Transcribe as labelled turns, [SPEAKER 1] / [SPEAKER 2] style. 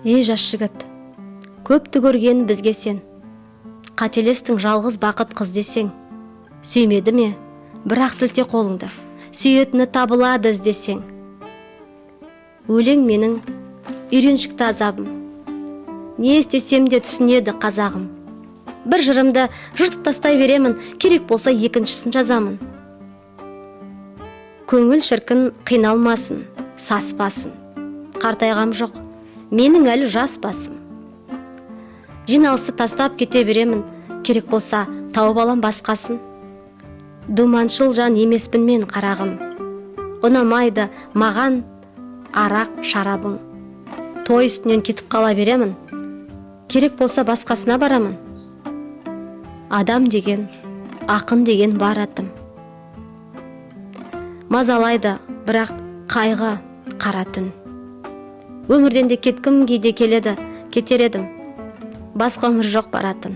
[SPEAKER 1] Ей, жас жігіт, көпті көрген бізге сен. Қателестің жалғыз бақыт қыз десең. Сүймеді ме, бірақ сілте қолыңды. Сүйетіні табылады іздесең. Өлең менің үйреншікті азабым. Не істесем де түсінеді қазағым. Бір жырымды жыртып тастай беремін, керек болса, екіншісін жазамын. Көңіл шіркін қиналмасын, саспасын. Қартайғам жоқ, менің әлі жас басым. Жиналысты тастап кете беремін, керек болса, тауып алам басқасын. Думаншыл жан емеспін мен, қарағым. Ұнамайды маған арақ шарабың. Той үстінен кетіп қала беремін, керек болса, басқасына барамын. Адам деген, ақын деген бар атым. Мазалайды бірақ қайғы, қара түн. Өмірден де кеткім кейде келеді, кетер едім, басқа өмір жоқ баратын.